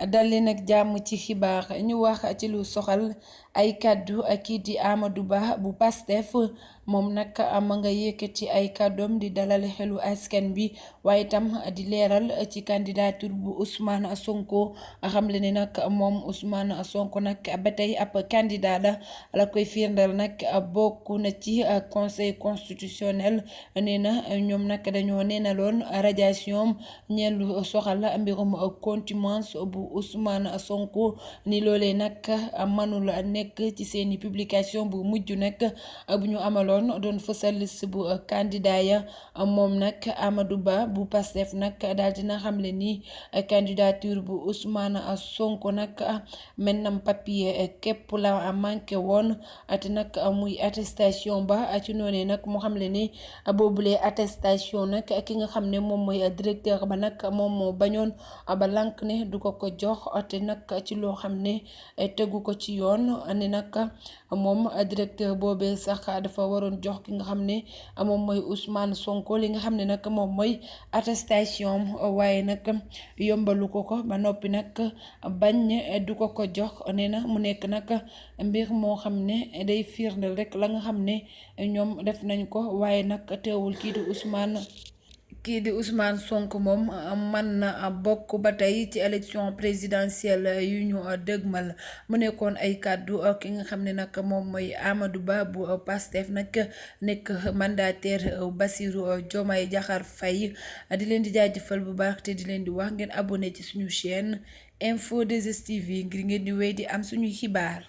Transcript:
dal leen ak jàmm ci xibaar ñu wax ci lu soxal ay kàddu kii di Amadou Ba bu Pastef moom nag ma nga yëkkati ay kàddoom di dalal xelu askan bi waaye itam di leeral ci candidature bu Ousmane Sonko xamle ne nag moom Ousmane Sonko nag ba tey ab candidat la koy firndeel nag bokk na ci conseil constitutionnel nee na ñoom nag dañoo neenaloon radiation ñeel lu soxal mbirum contumace bu Ousmane Sonko ni loolee nag mënul nekk ci seeni publication bu mujj nag bu ñu amaloon doon fësal liste bu candidat ya moom nag Amadou Ba bu Pastef nag daal dina xamle ni candidature bu Ousmane Sonko nag mennam papier képp la manqué woon te nag muy attestation ba ci noonee nag mu xamle ni boobulee attestation nag ki nga xam ne moom mooy directeur ba nag moom moo bañoon ba lànk ne du ko jox te nag ci loo xam ne tegu ko ci yoon ne nag moom directeur boobee sax dafa waroon jox ki nga xam ne moom mooy Ousmane Sonko li nga xam ne nag moom mooy attestation waaye nag yombalu ko ba noppi nag bañ du ko jox nee na mu nekk nag mbir moo xam ne day firndeel rek la nga xam ne ñoom def nañ ko waaye nag teewul kii di Ousmane Sonko moom mën na bokk ba tey ci élection présidentielle yu ñu dëgmal mu nekkoon ay kàddu ki nga xam ne nag moom mooy Amadou Ba bu Pastef nag nekk mandataire Bassirou Diomaye Diakhar Faye di leen di jaajëfal bu baax te di leen di wax ngeen abonné ci suñu chaîne Info 2S TV ngir ngeen di wéy di am suñuy xibaar.